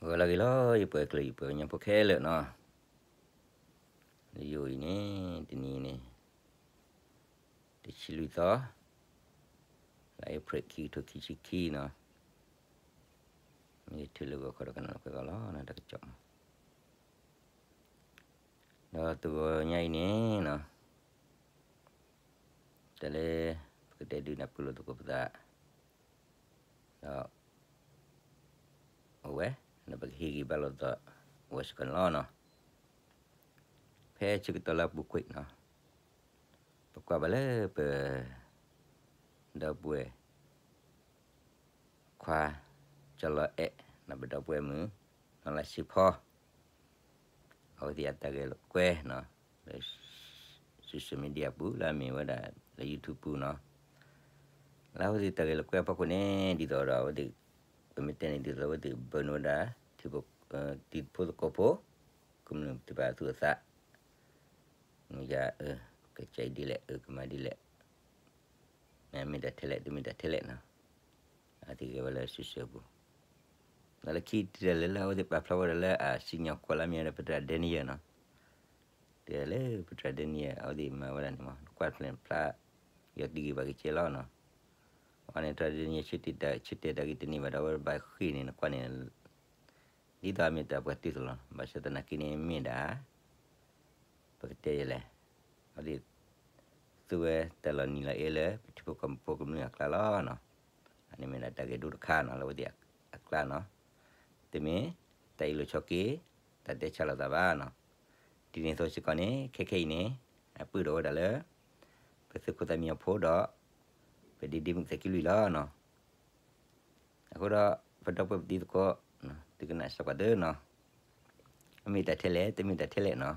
ဂီၤလၢအဂ့ၤလီၤ ယပှၤကလုာ် ယပှၤကညီဖိခဲလၢာ်နီၤ, လၢယအိၣ်အံၤန့ၣ် တနံၤအံၤန့ၣ် တဆံလွံၢ်သီ လါအ့ဖြ့ၣ် ခံကထိခံဆံခံနီၤ, မ့ၢ်ထုးလၢဂီၤခီဒီးကနၣ်လၢကွဲးဂီၤလီၤ တၢ်ကစီၣ်မး, ဒီးတဂီၤညါအံၤန့ၣ်နီၤ တၢ်လၢ ပကတဲဒုးနၢ်ပၢၢ်လိာ်သကိးပသး ဒီး အဝဲ ဒီးပကဟ့ၣ်ဂံၢ်ဘါလိာ်သး အဝဲစ့ၢ်ကီးန့ၣ်လီၤနီၤ, ဖဲဆၢကတီၢ်လၢအပူၤကွံာ်နီၤ, ပကွၢ်ဘၣ်လၢပ ဒီပုၢ်ဝဲၢ် ခွါ ကၠီလီၤအဲၣ် နီၤ ပဒီပုၢ်ဝဲၢ်မုၣ် နီၢ်လါစ့ဖီ အဝဲသ့ၣ်အတၢ်ဂဲၤလိာ်ကွဲနီၤ လၢ social media ပူၤ လၢအမ့ၢ်ဝဲဒၣ်လၢ YouTube ပူၤနီၤ, လၢအဝဲသ့ၣ်တၢ်ဂဲၤလိာ်ကွဲအဖီခိၣ်န့ၣ် ဒ်သိးဒီးအဝဲသ့ၣ် ပမ့ၢ်တဲန့ၣ် ဒ်သိးအဝဲသ့ၣ်ဘၢနုာ်ဝဲဒၣ် တံၤဖိသကိးဖိ ကမျၢၢ်တဖၣ်အသူၣ်အသး မ့ၢ်ယၤ အၢ ကစၢ်အံၤဒ်လဲၣ် အၢ ကမၤဒ်လဲၣ် မ့ၢ်တၢ်ထဲလဲၣ် တမ့ၢ်တၢ်ထဲလဲၣ်နီၤ, အဝဲသ့ၣ်ဂဲၤဝဲလၢ social ပူၤ, ဒီးလၢခံတံၤလၢ်လၢအဝဲသ့ၣ်ပာ်ဖျါဝဲဒၣ်လၢအစံၣ်ညီၣ်ကွီၢ်လၢအမ့ၢ်ဝဲဒၣ် ပတြၢ်ဒဲနံယဲၢ်နီၤ, တံၤလၢပတြၢ်ဒဲနံယဲၢ် အဝဲသ့ၣ်မၤဝဲဒၣ်န့ၣ်မး နကွၢ်ဖျါဖျါ ယွၤတံၢ်ဂ့ၤဘၣ်က့ၤကဲလီၤနီၤ, အဝဲန့ၣ် ပတြၢ်ဒဲနံယဲၢ် ဆၢတဲာ်တၢ်ဂ့ၢ်တန့ၢ်ဘၣ်ဒီး အဝဲဘၣ်ဃ့ၢ်န့ၣ် နကွၢ်န့ၣ် ဒ်သိးအမ့ၢ်တၢ်ပှၤတ့ၢ်သလီၤ ဘၣ်ဆၣ်သနာ်က့န့ၣ်မ့ၢ်ဒၣ် ပကတဲယဲလဲၣ်, အဝဲသ့ၣ် သူဝဲတၢ်လီၤနံၤလီၤအ့လၢပထံဖိကီၢ်ဖိကမျၢၢ်အကျါလီၤနီၤ, အန့ၣ်မ့ၢ်ဒၣ်တၢ်ဂဲၤဒိတခါနီၤ လၢအဝဲသ့ၣ်အကျါနီၤ, တမ့ၢ် တၢ်အ့ၣ်လိာ်ဆိးက့ တၢ်တဲဆါလိာ်သးဘၣ်နီၤ, ဒ်န့ၣ်အသိးစ့ၢ်ကီးန့ၣ် ခဲခဲအံၤန့ၣ် အပၢၢ်ဒီးဝဲဒၣ်လၢ ပသုးခိၣ်သၣ်မံညီၤဖိဒီး ပဒ့ဒ့မုၣ်သဲးက့လွံၢ်လီၤနီၤ အဃိဒီး ပဒီပုၢ်ဝဲၢ်ပတံၤသကိး သုကနၣ်စၢၤပှၤသ့နီၤ, မ့ၢ်တၢ်ထဲလဲၣ် တမ့ၢ်တၢ်ထဲလဲၣ်နီၤ,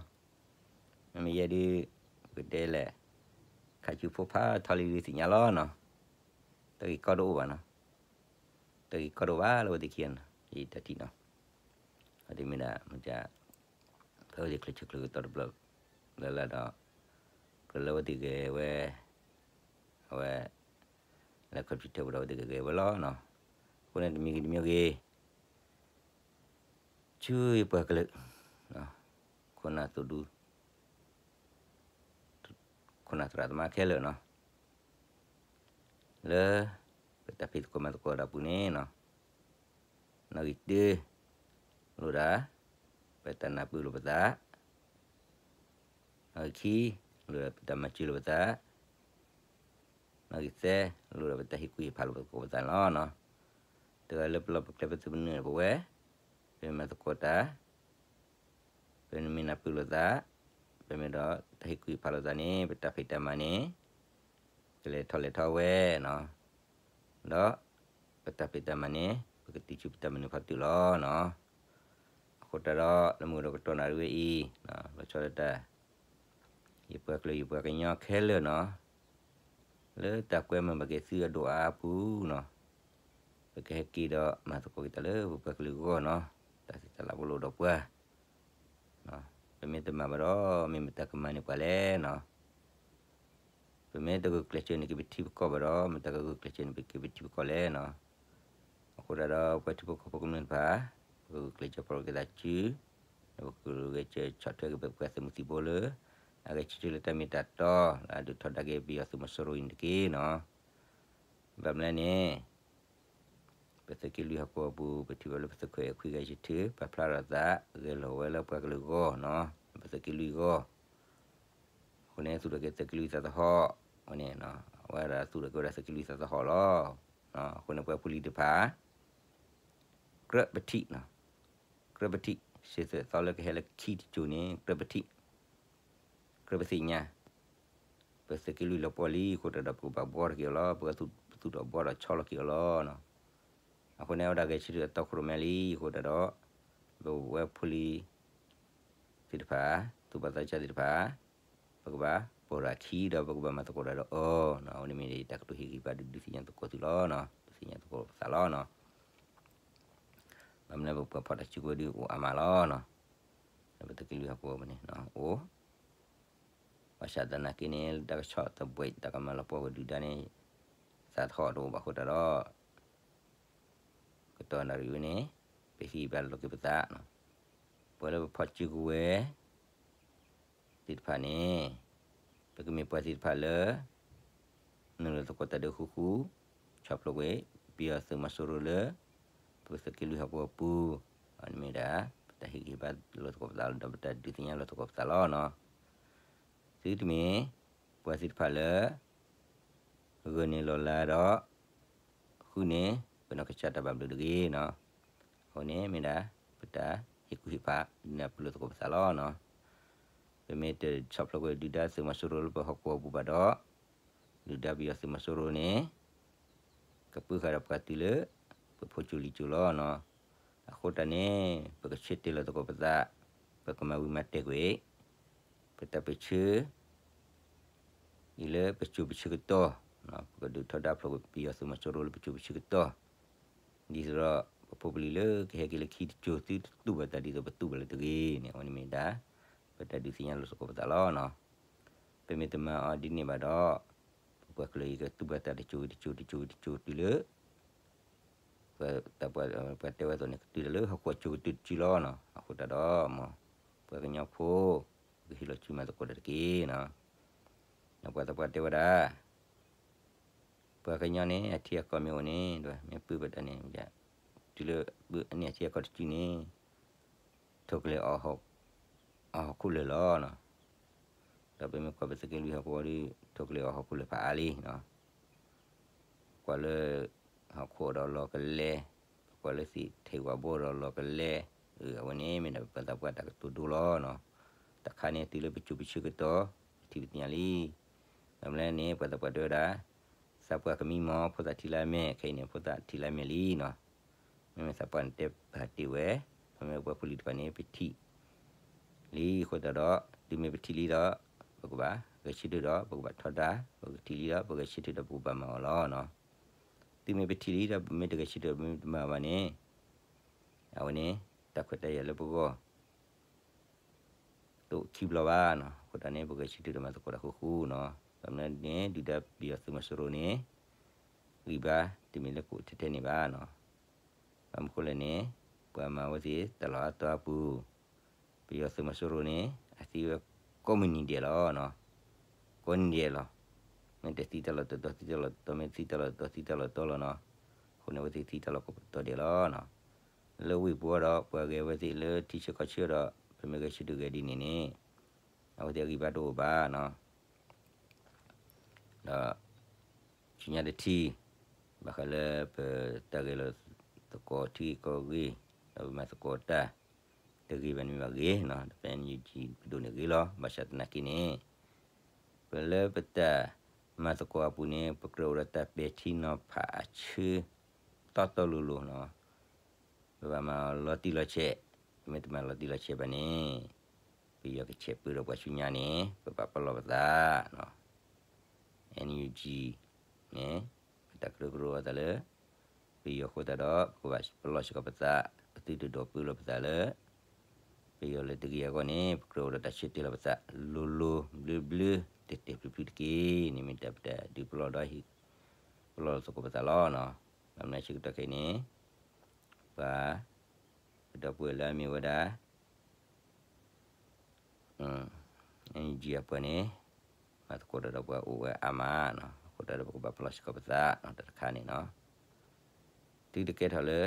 မ့မ့ၢ်ယဲဒုး ပကတဲလဲၣ် ခးဆူဖိဖးထီလံဒုးသ့ၣ်ညါလီၤနီၤ, တၢ်ဂ့ၢ်ကီတအိၣ်ဘၣ်နီၤ, တၢ်ဂ့ၢ်ကီတအိၣ်ဘၣ်လၢအဝဲသ့ၣ်ခံဂၤနီၤ ယတၢ်ထံၣ်နီၤ, အဝဲသ့ၣ်မ့ၢ်ဒၣ်မ့ၢ်ဒ် ဖဲအဝဲသ့ၣ်ကျဲးစၢးကျဲးကတီၤတဘျီ လၢလၢဒီး ကြၢးလၢအဝဲသ့ၣ်ဂဲၤဝဲ အဝဲ လၢ computer ပူၤဒီးအဝဲသ့ၣ်ကဂဲၤဝဲလီၤနီၤ, အဃိန့ၣ်တမံၤဂ့ၤတမံၤဂ့ၤ ဆူယပှၤကလုာ် ခိၣ်နၢ်သိၣ်ဒူ ခိၣ်နၢ်သရၣ်သမါခဲလၢာ်နီၤ, လၢ ပတၢ်ဖံးသကိးမၤသကိးတၢ်ပူၤန့ၣ်နီၤ, နီၣ်ဂံၢ်တၢ လိၣ်ဒၣ် ပတၢ်နၢ်ပၢၢ်လိာ်ပသး, နီၣ်ဂံၢ်ခံ လိၣ်ဒၣ်ပတၢ်မၤစၢၤလိာ်ပသး, နီၣ်ဂံၢ်သၢ လိၣ်ဒၣ်ပတၢ်ဟ့ၣ်ကူၣ်ဟ့ၣ်ဖးလိာ်ပသကိးပသးန့ၣ်လီၤနီၤ, တဂၤလၢပလီၢ်ပကျဲပသုးပနုာ်ပဝဲ, ပမၤသကိးတၢ် ပမ့ၢ်နၢ်ပၢၢ်လိာ်သး, ပမ့ၢ်ဒီးတၢ်ဟ့ၣ်ကူၣ်ဟ့ၣ်ဖးလိာ်သးန့ၣ် ပတၢ်ဖံးတၢ်မၤန့ၣ် ကလဲၤထီၣ်လဲၤထီဝဲနီၤ, ဒီး ပတၢ်ဖံးတၢ်မၤန့ၣ် ပကတုၤဆူပတၢ်မနုၤဖးတုၤလီၤနီၤ, အဃိတၢ်ဒီး လၢမုၢ်ကဒီးကတီၢ်နၣ်ရံၣ်ဝဲအံၤ, လီၤဆီဒၣ်တၢ် ယပှၤကလုာ်ယပှၤကညီခဲလၢာ်နီၤ, လၢတၢ်ကွဲမုာ်ဘၣ်က့ၤသုအဒိၣ်အါအါပူၤနီၤ, ပကဟဲက့ၤဒီးမၤသကိးက့ၤတၢ်လၢပပှၤကလုာ်အဂီၢ်နီၤ, တၢ်သ့ၣ်တၢ်လၢပလိၣ်ဒီးပှၤ, ပမ့ၢ်တမၤဘၣ်ဒီး မ့ၢ်မတၤကမၤန့ၢ်ပှၤလဲၣ်နီၤ, ပမ့ၢ်တဂုာ်ကျဲးစၢးန့ၢ်က့ၤပထံပကီၢ်ဘၣ်ဒီး မတၤကဂုာ်ကျဲးစၢးန့ၢ်က့ၤပထံပကီၢ်လဲၣ်နီၤ, အဃိတၢ်ဒီး ပှၤထံဖိကီၢ်ဖိကမျၢၢ်တဖၣ် ပကဂုာ်ကျဲးစၢးဖီၣ်လိာ်က့ၤသးစု, ဒီးပကဂုာ်ကျဲးစၢးဆီၣ်ထွဲက့ၤပပှၤသုးမုၢ်သံၣ်ဘိလၢ အဂဲၤဆၢထၢၣ်လၢတၢ်မ့ၢ်တၢ်တီ လၢအဒုးထီဒါက့ၤပယီၤသုးမီၤစိရိၤအံၤန့ၣ်တက့ၢ်နီၤ, ဘၣ်မနုၤလဲၣ်န့ၣ် ပသုးက့လွံၢ်ဟီၣ်ကဝီၤပူၤ ပထံၣ်ဘၣ်လၢပသုးခိၣ်အဲၣ်ခွံဂၤယထၢၣ် ပာ်ဖျါထီၣ်သး ဂဲၤလိာ်ဝဲလၢပှၤကလုာ်အဂီၢ်နီၤ, ပသုးက့လွံၢ်အဂီၢ်, အဃိန့ၣ် သူၣ်ထီၣ်က့ၤသုးက့လွံၢ်သးသဟီၣ်, အဝဲန့ၣ် အဝဲဒၣ်သူၣ်ထီၣ်က့ၤဝဲဒၣ်သုးက့လွံၢ်သးသဟီၣ်လီၤ, အဃိန့ၣ် ပှၤဖိလံၤတဖၣ် ကြၢးပထံၣ်, ကြၢးပထံၣ် စ့ၢ်သၢသီလၢကဟဲလၢခံတစိၤန့ၣ် ကြၢးပထံၣ်, ကြၢးပသ့ၣ်ညါ, ပသုးက့လွံၢ်လီၤပှီၢ်လံ အဃိတၢ်ဒီး ပကဘၣ်ဘှီထီၣ်က့ၤအီၤလီၤ, ပကသူၣ်ဒီးဘှီဒီးဆီလီၤက့ၤအီၤလီၤနီၤ, အဃိန့ၣ် အဝဲဒၣ်ဂဲၤဆၢထၢၣ်အတီခိၣ်ရိၣ်မဲလံ အဃိတၢ်ဒီး ပဝဲဖိလံၤ သ့ၣ်တဖၣ်, သူၣ်ဘီၣ်သးစၢ်သ့ၣ်တဖၣ်, ပကဘၣ်ပိာ်ထီၣ်အခံဒီး ပကဘၣ်မၤသကိးတၢ်ဒီးအီၤနီၤ, အဝဲန့ၣ်မ့ၢ်ဒၣ်တၢ်ကတိၤဟ့ၣ်ဂံၢ်ဘါ ဒုးဒုးသ့ၣ်ညါသကိးသုလီၤနီၤ, ဒုးသ့ၣ်ညါသကိးပသးလီၤနီၤ, ဘၣ်မနုၤပပှၤဖီၣ်တၢ်စုကဝဲၤဒုးအိၣ်အါမးလီၤနီၤ, လၢပသုးက့လွံၢ်ဟီၣ်ကဝီၤပူၤန့ၣ်အိၣ်, ဘၣ်ဆၣ်သနာ်က့န့ၣ် လၢတၢ်ကဆီၣ်သဘှဲး တၢ်ကမၤလီၤပှီၢ်ဝဲဒုၣ်ဒါန့ၣ် သးသဟီၣ်တအိၣ်ဘၣ်အဃိတၢ်ဒီး ကတီၢ်နၣ်ရံၣ်ဝဲန့ၣ် ပဟ့ၣ်ဂံၢ်ဘါလိာ်က့ၤပသး, ပှၤလၢပဖီၣ်စုကဝဲၤ သ့ၣ်တဖၣ်န့ၣ် ပကမ့ၢ်ပှၤသ့ၣ်တဖၣ်လၢ နုာ်လီၤသကိးတၢ်ဒီးဃူဃူ, ဆီၣ်ဖျိးကွံာ် ပယီၤသုးမီၤစိရိၤလၢ ပသုးက့လွံၢ်ဟီၣ်ကဝီၤပူၤ, အန့ၣ်မ့ၢ်ဒၣ် ပတၢ်ဟ့ၣ်ဂံၢ်ဟ့ၣ်ဘါလိာ်သကိးပသးလီၤ ဒီးပတၢ်ဒုးသ့ၣ်ညါလိာ်သကိးပသးလီၤ. သုတမ့ၢ် ပှၤသ့ၣ်တဖၣ်လၢ ဂုာ်န့ၢ်လီၢ်လၤဒီး ဃုန့ၢ် ပနီၢ်ကစၢ်တၢ်ဘၣ်ဘျုးတဂ့ၤနီၤ. အဃိန့ၣ်မ့ၢ်ဒၣ် ပတၢ်ဟ့ၣ်ကူၣ်ဟ့ၣ်ဖး ဒုးနၢ်ပၢၢ်လိာ်သကိးပသးလီၤနီၤ. ပမ့ၢ်တဆီၣ်ဖျိးကွံာ်ဒုၣ်ဒါသုးမီၤစိရိၤလၢပဟီၣ်ကဝီၤပူၤဘၣ်ဒီး ဒုၣ်ဒါပယီၤသုးမီၤစိရိၤန့ၣ် ကပုၢ်ဃာ်ဒီးပှၤတုၤလၢ ပဖိကၠိလံၤကၠိလီၤနီၤ. အဃိတၢ်န့ၣ် ပကဆၢတဲာ်လီၤသကိးပသး, ပကမၤဝံၤမၤတဲာ်ကွံာ် ပတၢ်ပၢၢ်ဆၢ အံၤလၢပစိၤပဆၢကတီၢ်, ပကဒုးထီဒါဖျိးကွံာ်ပယီၤသုးမီၤစိရိၤလၢပစိၤပဆၢကတီၢ်, ဒ်သိးဒီး ပဖိပလံၤလၢကဟဲက့ၤလၢခံတစိၤ သုတတူၢ်ဘၣ်တၢ်ဒ်သိးပတူၢ်ဘၣ်လၢတဂ့ၤန့ၣ် အဝဲန့ၣ်မ့ၢ်ဒၣ် ပတၢ်ဒုးသ့ၣ်ညါလိာ်သကိးပသးလီၤနီၤ. ပမ့ၢ်တမၤအီၤဒ်န့ၣ်ဘၣ်ဒီး ပပှၤကလုာ်အံၤကတူၢ်ဘၣ်တၢ်တစိၤတစိၤတစိၤတစိၤတုၤလၢ ပှၤတဲဝဲအသိးန့ၣ် ကတုၤတၢ်လၢဟီၣ်ခိၣ်အစိၤကတုၤတစုလီၤနီၤ. အဃိတၢ်ဒီး မ်ပှၤကညီဖိ ပကဟ့ၣ်လီၤစုမၤသကိးတၢ်တက့ၢ်နီၤ. ဒီးပှၤသးပှၢ်တဲဝဲဒၣ် ပှၤကညီန့ၣ် အထံအကီၢ်မ့ၢ်အိၣ်န့ၣ် မ့ၢ်ပုၢ်ဘၣ်တၢ်န့ၣ် တုၤလၢအန့ၣ်အထံအကီၢ်တစုန့ၣ် ထိၣ်ကလဲၤအီၣ်ဟီၣ်ခိၣ်လၢာ်လီၤနီၤ. ဒီးပမ့ၢ်ကွၢ်ပသုးက့လွံၢ်ဟီၣ်ကဝီၤဒီး ထိၣ်ကလဲၤအီၣ်ဟီၣ်ခိၣ်လၢာ်ဖးအါလံနီၤ. ကွၢ်လၢ ဟီၣ်ခိၣ်ဒီးလီၤကလဲ, ကွၢ်လၢသ့ၣ်ထံးဝၣ်ဘိဒီးလီၤကလဲ, အဝဲန့ၣ်မ့ၢ်ဒၣ်ပသးပှၢ်တၢ်ကတိၤဒိလီၤနီၤ. တၢ်ခါန့ၣ်တုၤလၢပစိၤပဆၢကတီၢ် ပထံၣ်ပသ့ၣ်ညါလံ. ဘၣ်မနုၤလဲၣ်န့ၣ် ပှၤသးပှၢ်တဲဝဲဒၣ် သးပှၢ်ကမံမီၢ် ဖိသၣ်ထံလၢအမဲာ်, ခဲအံၤန့ၣ် ဖိသၣ်ထံလၢအမဲာ်လံနီၤ. မ့မ့ၢ်သးပှၢ်န့ၣ်တဲပာ်တ့ၢ်ဝဲ, ပမ့ၢ်ပှၤဖိလံၤတဖၣ်န့ၣ် ပထံၣ်လံအဃိသတးဒီး တုၤမ့ၢ်ပထံၣ်လံဒီး ပကဘၣ်ဂဲၤဆၢထၢၣ်ဒီး ပကဘၣ်ထီဒါ, ပကထံၣ်လံဒီး ပဂဲၤဆၢထၢၣ်ဒီးပကဘၣ်မၤအီၤလီၤနီၤ. တုၤမ့ၢ်ပထံၣ်လံဒီး ပမ့ၢ်တဂဲၤဆၢထၢၣ် ပမ့ၢ်တမၤဘၣ်န့ၣ် အဝဲန့ၣ် တၢ်ခွဲးတၢ်ယာ်လၢပဂီၢ် တအိၣ်ခံဘျီဘၣ်နီၤ. အဃိတၢ်န့ၣ် ပဂဲၤဆၢထၢၣ်ဒီးမၤသကိးတၢ်ဃူဃူနီၤ. ဘၣ်မနုၤန့ၣ် ဒုၣ်ဒါပယီၤသုးမီၤစိရိၤန့ၣ် ဂံၢ်ဘါတမ့ၢ်လၢကအိၣ်ထဲထဲန့ၣ်ဘၣ်နီၤ. ဘၣ်မနုၤဃိလဲၣ်န့ၣ် ပှၤမၤဝဲသ့ၣ်တၢ်လီၢ်အါတီၤအါပူၤ ပယီၤသုးမီၤစိရိၤန့ၣ် အသံဝဲကိးမုၢ်နံၤဒဲးလီၤနီၤ. ကိးနံၤဒဲးလီၤ. မ့ၢ်တသံတၢ်လီၢ်တတီၤသံတၢ်လီၢ်တတီၤ မ့ၢ်သံတၢ်လီၢ်တတီၤသံတၢ်လီၢ်တတီၤလီၤနီၤ. အဃိန့ၣ် အဝဲသ့ၣ်သံတၢ်လီၢ်ကိးပတီၢ်ဒဲးလီၤနီၤ. လၢဝ့ၢ်ပူၤဒီး ပှၤဂဲၤဝဲသ့ၣ်လၢထံဆၢကီၢ်ဆၢဒီး ပမ့ၢ်ဂဲၤဆၢထၢၣ်ဂဲၤဒ်န့ၣ်န့ၣ် အဝဲသ့ၣ်အဂံၢ်ဘါတအိၣ်ဘၣ်နီၤ. ဒီး ဆူညါတထံၣ် ဘၣ်ဃးလၢပတၢ်ဂဲၤလိာ်သကိးထံဂ့ၢ်ကီၢ်ဂ့ၢ် ဒီးပမၤသကိးတၢ်တဂ့ၤဘၣ်န့ၣ်မ့ၢ်ဘၣ်ဂ့ၤနီၤ, ဒီးပ NUG ပဒိၣ်န့ၣ်ဂ့ၤလီၤ. ဘၣ်ဆၣ်သနာ်က့န့ၣ် ပလၢပတၢ်မၤသကိးအပူၤန့ၣ် ပကြၢးအိၣ်ဒီးတၢ်ပဲာ်ထံနီၤဖးအဆၢ တီတီလိၤလိၤနီၤ. ပဘၣ်မၤလီၤတံၢ်လီၤဆဲး, ပမ့ၢ်တမၤလီၤတံၢ်လီၤဆဲးဘၣ်န့ၣ် ပယီၤကဆဲးပၢဒီးပှၤဆူညါန့ၣ် ပဘၣ်ပလီၢ်ပသးနီၤ. NUG န့ၣ် ပတၢ်ကရၢကရိအသးလၢ ပယီၤအဃိသတးဒီး ပကဘၣ်ပလီၢ်စ့ၢ်ကီးပသး, ပသုတဒိးပၢလီၤပသးလၢ ပယီၤလၢတဂ့ၤအဂီၢ်န့ၣ် ပကြၢးအိၣ်ဒီးတၢ်ဆၢတဲာ်လီၤပသး လိၤလိၤဘျၢဘျၢ တဲာ်တဲာ်ဖျုးဖျုးတက့ၢ်န့ၣ် မ့ၢ်တၢ်ပတၢ်ဒုးပလီၢ်ဒီး ပလီၢ်သကိးပသးလီၤနီၤ. ဘၣ်မနုၤအဆၢကတီၢ်ခဲအံၤန့ၣ် ပှၤ ပဒီပုၢ်ဝဲၢ်လၢအမ့ၢ်ဝဲဒၣ် NUG အပှၤန့ၣ် မၤသကိးတၢ်ဒီးပှၤအိၣ်ဝဲအါမးနီၤ. အဃိတၢ်ဒီးပကဘၣ်ပလီၢ်စ့ၢ်ကီးပသးနီၤ တၢ်တခါန့ၣ်နီၤ. သုတကဲထီၣ်လၢ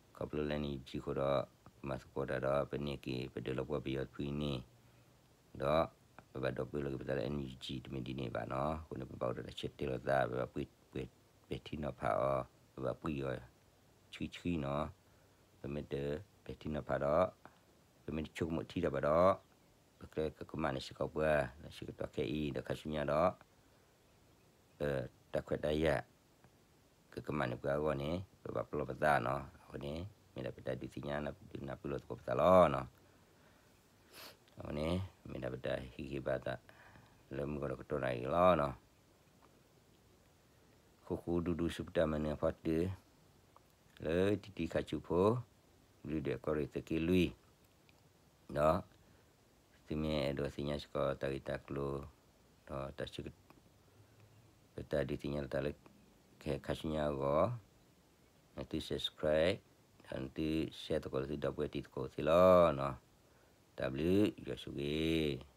ခီဖျိလၢ NUG အဃိဒီး ပမၤသကိးတၢ်ဒီး ပန့ၢ်က့ၤ ပဒၢးလီၤပှီၢ်ပယီၤတဖုအံၤန့ၣ် ဒီး ပဘၣ်ဒိးပၢလီၤက့ၤပသးလၢ NUG တမ့ၢ်ဒ်န့ၣ်ဘၣ်နီၤ. အဃိန့ၣ် ပဘၣ်အိၣ်ဒီးတၢ်ဆၢတဲာ်လီၤသး ပဘၣ်ပဲာ်ထံနီၤဖးအီၤ ပဘၣ်ပှံၢ်အီၤ ဆှံဆှံနီၤ. ပမ့ၢ်တပဲာ်ထံနီၤဖးဒီး ပမ့ၢ်တဆိကမိၣ်ထံတၢ်ဘၣ်ဒီး ပကျဲကကမၣ်န့ၢ်စ့ၢ်ကီးပှၤ လၢဆၢကတီၢ်ခဲအံၤ ဒီးခါဆူညါဒီး တၢ်ခွဲးတၢ်ယာ် ကကမၣ်န့ၢ်ပှၤအဂီၢ်န့ၣ် ပဘၣ်ပလီၢ်ပသးနီၤ. အဃိန့ၣ် မ့ၢ်ဒၣ်ပတၢ်ဒုးသ့ၣ်ညါ ဒုးနၢ်ပၢၢ်လိာ်သကိးပသးလီၤနီၤ. အဃိန့ၣ် မ့ၢ်ဒၣ်ပတၢ်ဟ့ၣ်ဂံၢ်ဘါသး လၢမုၢ်ကီၢ်ဒီးကတီၢ်နၣ်ရံၣ်လီၤနီၤ. ဃူဃူဒူဒူဆူပတၢ်မၤနၢၤအဖီတၢၣ် လၢတံၤတံၤခါဆူဖိ ဘျုးဒွဲၣ်ကီၢ်ရ့ၣ်သုးက့လွံၢ် ဒီး သုမ့ၢ်အဲၣ်ဒိးသ့ၣ်ညါစ့ၢ်ကီးတၢ်ဂ့ၢ်တၢ်ကျိၤ ဒီးတၢ်ဆၢကတီၢ် ပတၢ်ဒုးသ့ၣ်ညါလီၤတၢ်လၢ ကဟဲခါဆူညါအဂီၢ် သု subscribe ဒီးသု share သကိးလၢသုဒီပုၢ်ဝဲၢ်တံၤသကိးသ့လီၤ. တၢ်ဘျုး ယွၤဆိၣ်ဂ့ၤ